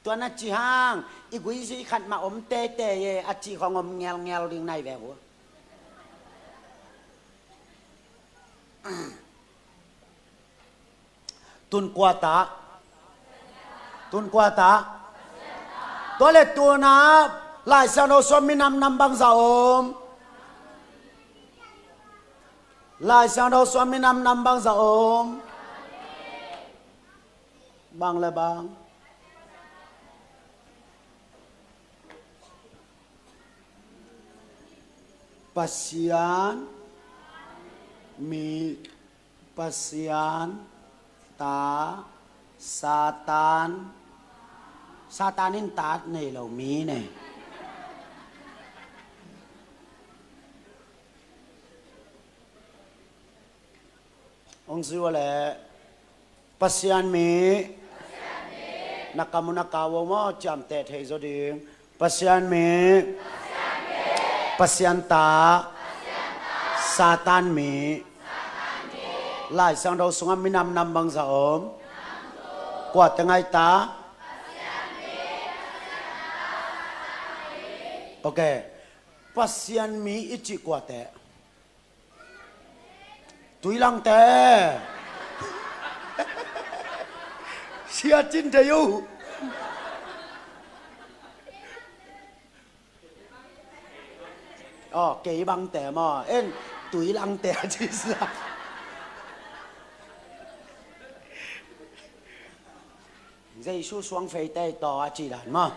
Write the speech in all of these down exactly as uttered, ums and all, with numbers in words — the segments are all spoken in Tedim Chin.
Tua na ci hang, i guizi khat mah om teitei e, a cih khong om ngelngel ding nai ve uh. Tun kua ta? Tun kua ta? Tua le tuna Lai Siangtho sung minam nam bangza om? Lai Siangtho sung minam nam bangza om? Bang le bang. Pasian mi, Pasian ta, Satan. Satan in tat nei lo, mi nei. Hong zui uh leh, Pasian mi. Na kam uh na kau uh maw, ciamteh thei zaw ding. Pasian mi. Pasian ta. Satan mi. Lai Siangtho sungah minam nam bangza om? Kuate ngai ta? Ok. Pasian mi i cih kuate? Tuilangte. Sia cin thei uh. Aw, kei bangte maw, en, tuilangte a ci sa. Jesu suangfeite taw a ci dan maw.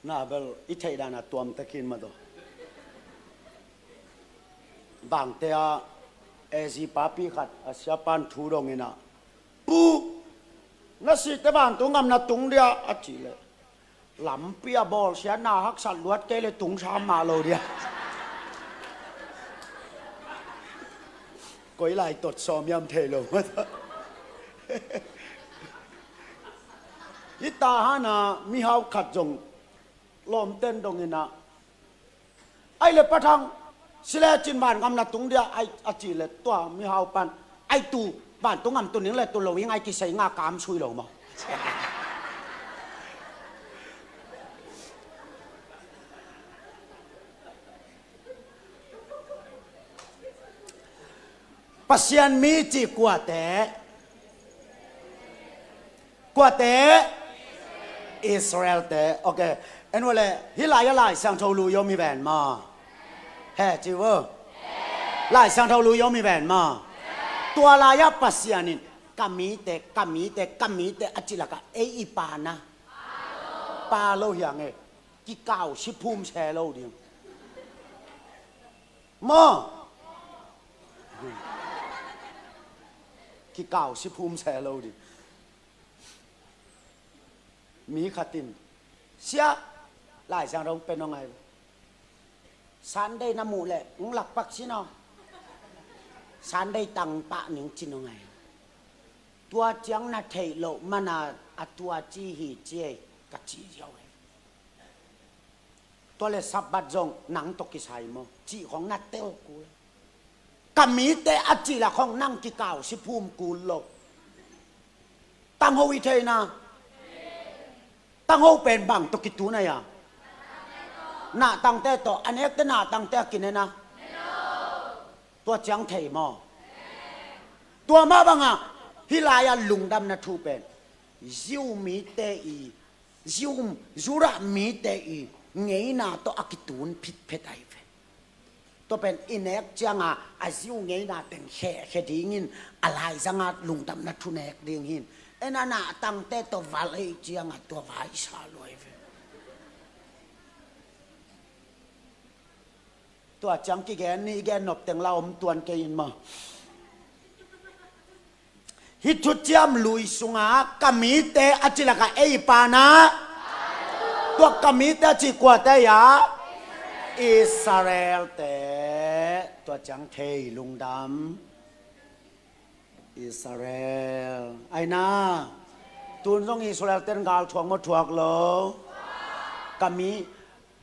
Na bel i theih dan a tuamte khin mah tawh. Bangte ah A Z papi khat a siapan thu dong in ah, "Pu, na sihte vantung gam na tung dia," a cih leh, "Lampi a bawlsiatna haksat luat kei leh tung sam mah lo dia. Koi lai tot sawm hiam thei lo mah ta." Hih Tahan a mihau khat zong lawmten dong in ah, "Ai le Pa Thang, si le cin van gam na tung dia," ai a cih leh tua mihau pan, "Ai tu, vantung gam tun ning le tun lo ing, ai kisai nga kam sui lo maw." Pasian mi cih kuate? Kuate? Israelte. Ok. En uh leh, hih lai-ah Lai Siangtho lui om hi ven maw? He, ci uh. Lai Siangtho lui om hi ven maw? Tua lai-ah Pasian in, "Ka mite, ka mite, ka mite," a cih lakah ei i Pa na. Pa lo hiang e. Kikau si phum se lo ding. Maw? Kikau si phum se lo ding. Mi khat in, "Sia, Lai Siangtho pen hong ngai. Sunday na muh leh hong lakpak sin aw. Sunday tang pah ning," cin hong ngai. Tua ciang na theih loh mana a tua ci hi ci ei, ka ci ziau hi. Tua le Sabbath zong nang tawh kisai maw, cih khong na tel kul. Ka mite a cih lak khong nang kikau si phum kul lo. Tangho i theihna. Tangho pen bang tawh kitun a hia? Nahtangte tawh, a nekte nahtangte a kinena. Tua ciang thei maw? Tua mah bangah hih lai-ah lungdamna thu pen Jew mite i, Jew, Judah mite i ngeina tawh a kitun phitphet ahi ve. Tua pen i nek cianga a Jew ngeina teng khehkhia dingin, a laizanga lungdamna thu nek ding hin. Ena nahtangte tawh valh ei cianga tua vaisa luai ve. Tua ciang kigen ni i gen nop teng la om tuan kei in maw? Hih thuciam lui sunga ka mite a cih lakah ei Pa na. Tua ka mite a cih kuate hia? Israelte. Tua ciang thei lungdam. Israel. Aina. Tun zong Israel ten gal thuak maw, thuak lo? Ka mi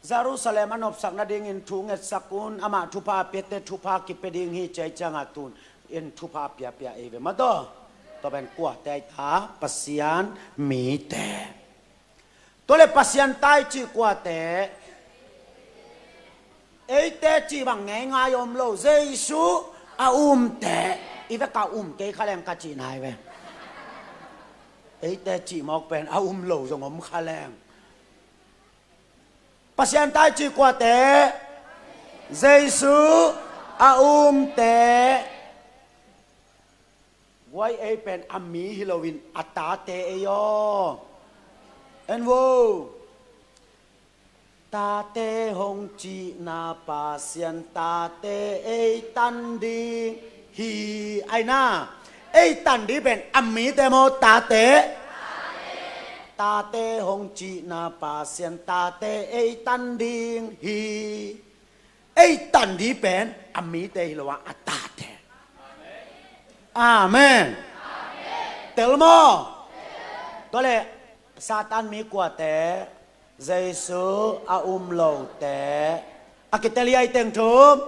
Jerusalem a nopsak nadingin thu ngetsak un, amah thupha a piate thupha kipia ding hi, ci-a i ciangah tun in thupha piapia ei ve maw taw. Tua pen kuate ahi ta? Pasian mite. Tua le Pasian ta i cih kuate? Eite cih bang ngeingai om lo, Jesu a umte. I veka um kei kha leng ka cihna hi ve. Eite cih mawk pen a um lo zong om kha leng. Pasian ta i cih kuate? Jesu a umte. Guai, ei pen a mi hi loin a tate ei aw. En vo. Tate hong cihna Pasian tate ei tan ding hi. Aina, ei tan ding pen a mite maw, tate? Tate hong cihna Pasian tate ei tan ding hi. Ei tan ding pen a mite hi lo a, a tate. Amen. Tel maw? Tua le Satan mi kuate? Jesu a um lote. A kitel hi a, i teng thum.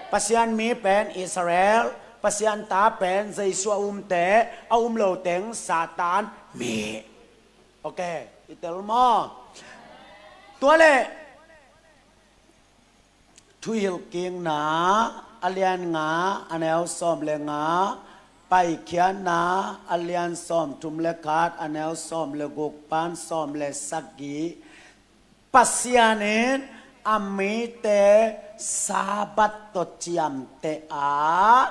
Pasian mi pen Israel, Pasian ta pen Jesu a umte, a um lo teng Satan mi. Ok, i tel maw? Tua le Thuhilhkikna a lian nga, a neu sawm le nga, Paikhiatna a lian sawm thum le khat, a neu sawm le guk pan sawm le sagih. Pasian in a mite Sabbath tawh ciamteh a,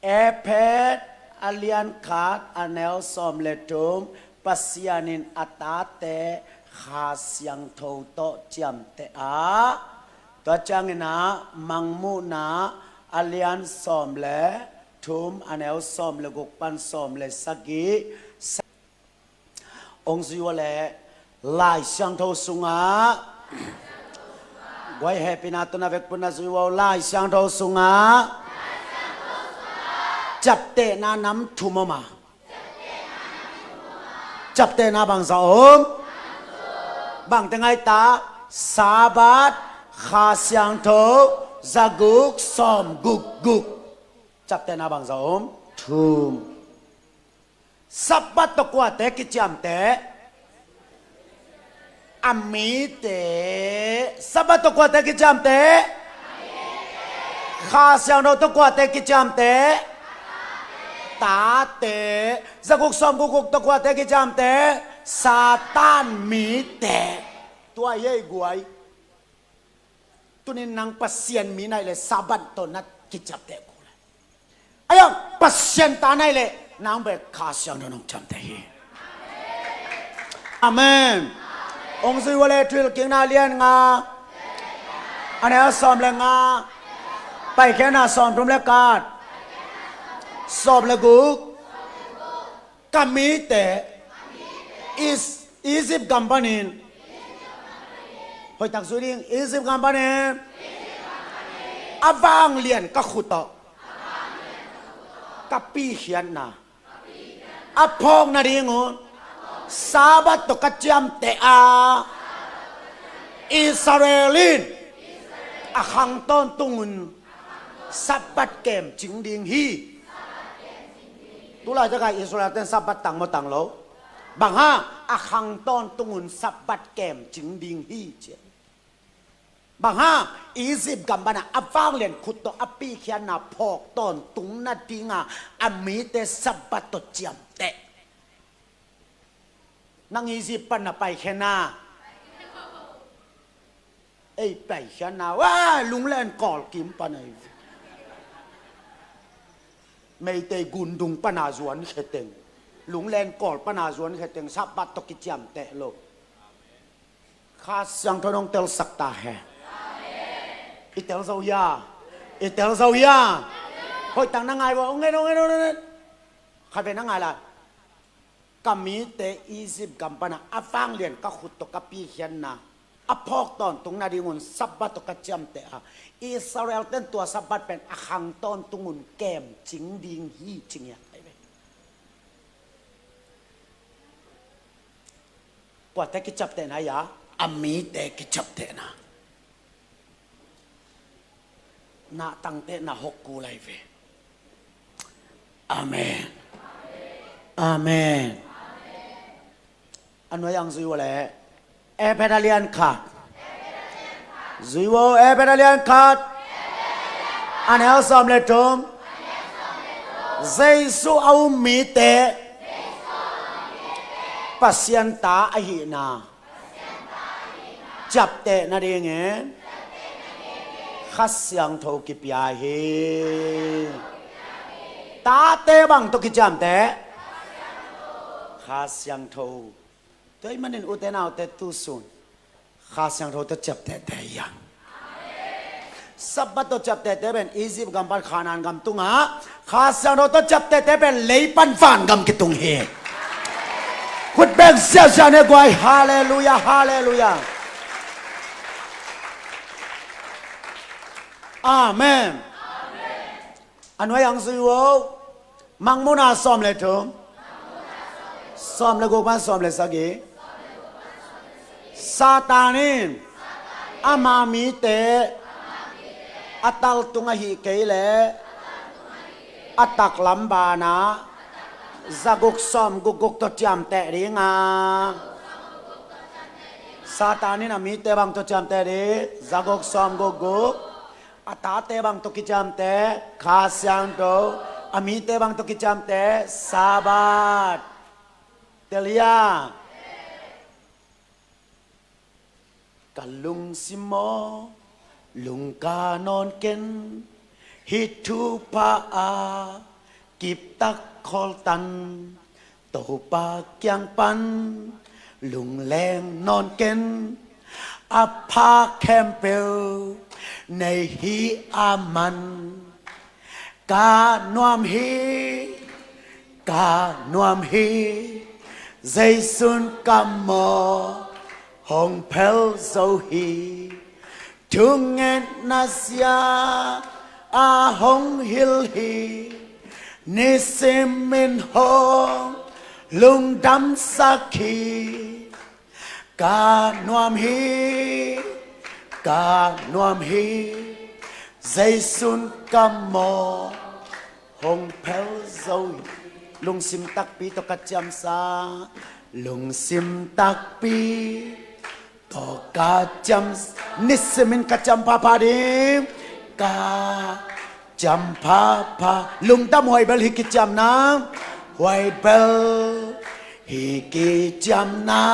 Efesa a lian khat, a neu sawm le thum, Pasian in a tate Kha Siangtho tawh ciamteh a. Tua ciangin ah Mangmuhna a lian sawm le thum, a neu sawm le guk pan sawm le sagih. Hong zui uh leh Lai Siangtho sungah, guai, hehpihna tawh na vekpi-in na zui uh, Lai Siangtho sungah ciaptehna nam thum om a. Ciaptehna bangzah om? Bangte ngai ta? Sabbath, Kha Siangtho, zaguk, sawm guk guk. Ciaptehna bangzah om? Thum. Sabbath tawh kuate kiciamteh? A mite. Sabbath tawh kuate kiciamteh? Kha Siangtho tawh kuate kiciamteh? Tate. Zaguk sawm guk guk tawh kuate kiciamteh? Satan mite. Tua hi ei guai. Tunin nang Pasian mi na hih leh Sabbath tawh na kiciapteh kul a. Ahi zongin Pasian ta na hih leh nang bek Kha Siangtho in hong ciamteh hi. Amen. Hong zui uh leh Thuhilhkikna a lian nga, a neu sawm le nga, Paikhiatna sawm thum le khat, sawm le guk. Ka mite Is-, Egypt gam panin. Hoihtak zui ding, Egypt gam panin. A vanglian ka khut tawh ka pikhiatna a phawk nadingun Sabbath tawh ka ciamteh a, Israel in a khang tawntungun Sabbath kemcing ding hi. Tulaitak a Israel-te in Sabbath tang maw, tang lo? Bang hang? A khang tawntungun Sabbath kemcing ding hi ci. Bang hang? Egypt gam pana a vanglian khut tawh a pikhiatna phawk tawntung nadinga a mite Sabbath tawh ciamteh. Nang Egypt pana paikhiatna? Ei paikhiatna, wa, Lunglen Kawl kim pana hi. Meitei Gundung pana zuan kheteng, Lunglen Kawl pana zuan kheteng, Sabbath tawh kiciamteh lo. Kha Siangtho in hong telsak ta hen. I tel zo hia? I tel zo hia? Hoihtak na ngai vo, ong en, ong en, ong en. Khat vei na ngai lai. Ka mite Egypt gam pana a vanglian ka khut tawh ka pikhiatna a phawk tawntung nadingun Sabbath tawh ka ciamteh a, Israel-te in tua Sabbath pen a khang tawntungun kemcing ding hi ci ngiat ahi ve. Kuate kiciaptehna hia? a mite kiciaptehna. Na tangtehna hong kul lai ve. Amen. Amen. A nuai-ah zui vo le. Efesa lian khat. Zui vo, Efesa lian khat. A neu sawm le thum. Jesu a um mite Pasian ta ahihna ciapteh nadingin Kha Siangtho kipia hi. Tate bang tawh kiciamteh? Kha Siangtho. Tua ahih manin ute naute, tu sun Kha Siangtho tawh ciaptehte hi hang. Sabbath tawh ciaptehte pen Egypt gam pan Canaan gam tung a, Kha Siangtho tawh ciaptehte pen lei pan van gam kitung hi. Khut beng siasia ne guai. Halleluiah, halleluiah. Amen. A nuai-ah zui vo. Mangmuhna sawm le thum. Sawm le guk pan sawm le sagih. Satan in ama mite a taltung ahih kei leh a taklam banah zaguk sawm gukguk tawh ciamteh ding a. Satan in a mite bang tawh ciamteh ding? Zaguk sawm gukguk. A tate bang tawh kiciamteh? Kha Siangtho. A mite bang tawh kiciamteh? Sabbath. Tel hia. Ka lungsim aw, lungka nawn ken, hih thupha a kiptak khawl tan. Topa kiang pan lungleng nawn ken, a pha khempeuh nei hi a man. Ka nuam hi, ka nuam hi, Jesu'n ka mawh hong phel zo hi. Thungetna zia a hong hilh hi, nisimin hong lungdamsak hi. Ka nuam hi, ka nuam hi, Jesu'n ka mawh hong phel zo hi. Lungsim takpi tawh ka ciamsa, lungsim takpi tawh ka ciam, nisimin ka ciam phapha ding. Ka ciam phapha, lungdam huai bel hi kiciamna, huai bel hi kiciamna,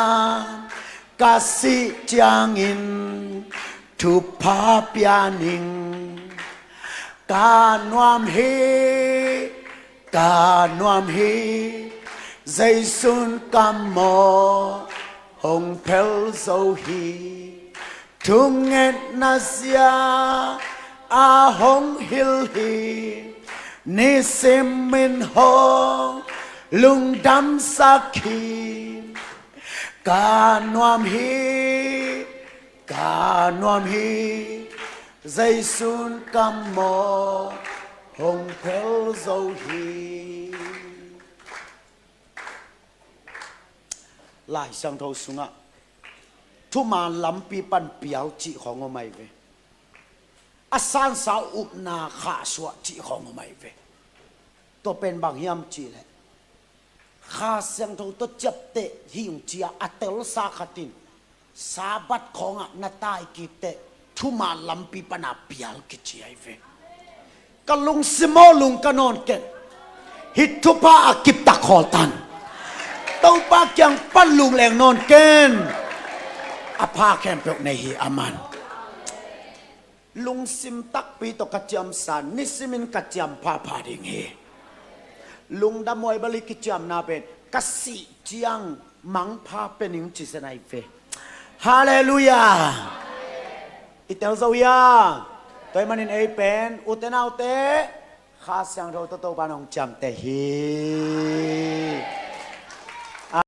ka sih ciangin thupha pia ning. Ka nuam hi, ka nuam hi, Jesu'n ka mawh hong phel zo hi. Thungetna zia a hong hilh hi, nisimin hong lungdamsak hi. Ka nuam hi, ka nuam hi, Jesu'n ka mawh hong phel zo hi. Lai Siangtho sungah thuman lampi pan pial cih khawng om ahi ve. A sansa upna khahsuah cih khawng om ahi ve. Tua pen bang hiam cih leh, Kha Siangtho tawh ciapteh hi ung ci-a a telsa khat in Sabbath khawngah na tai kik teh thuman lampi pana pial kici ahi ve. Ka lungsim aw, lungka nawn ken. Hih thupha a kiptak khawl tan. Topa kiang pan lungleng nawn ken. A pha khempeuh nei hi a man. Lungsim takpi tawh ka ciamsa, nisimin ka ciam phapha ding hi. Lungdam huai bel hi kiciamna pen, ka sih ciang mangpha pia ning ci zen ahi ve. Halleluiah. I tel zo hia? Tua ahih manin ei pen ute naute, Kha Siangtho tawh Topa'n hong ciamteh hi.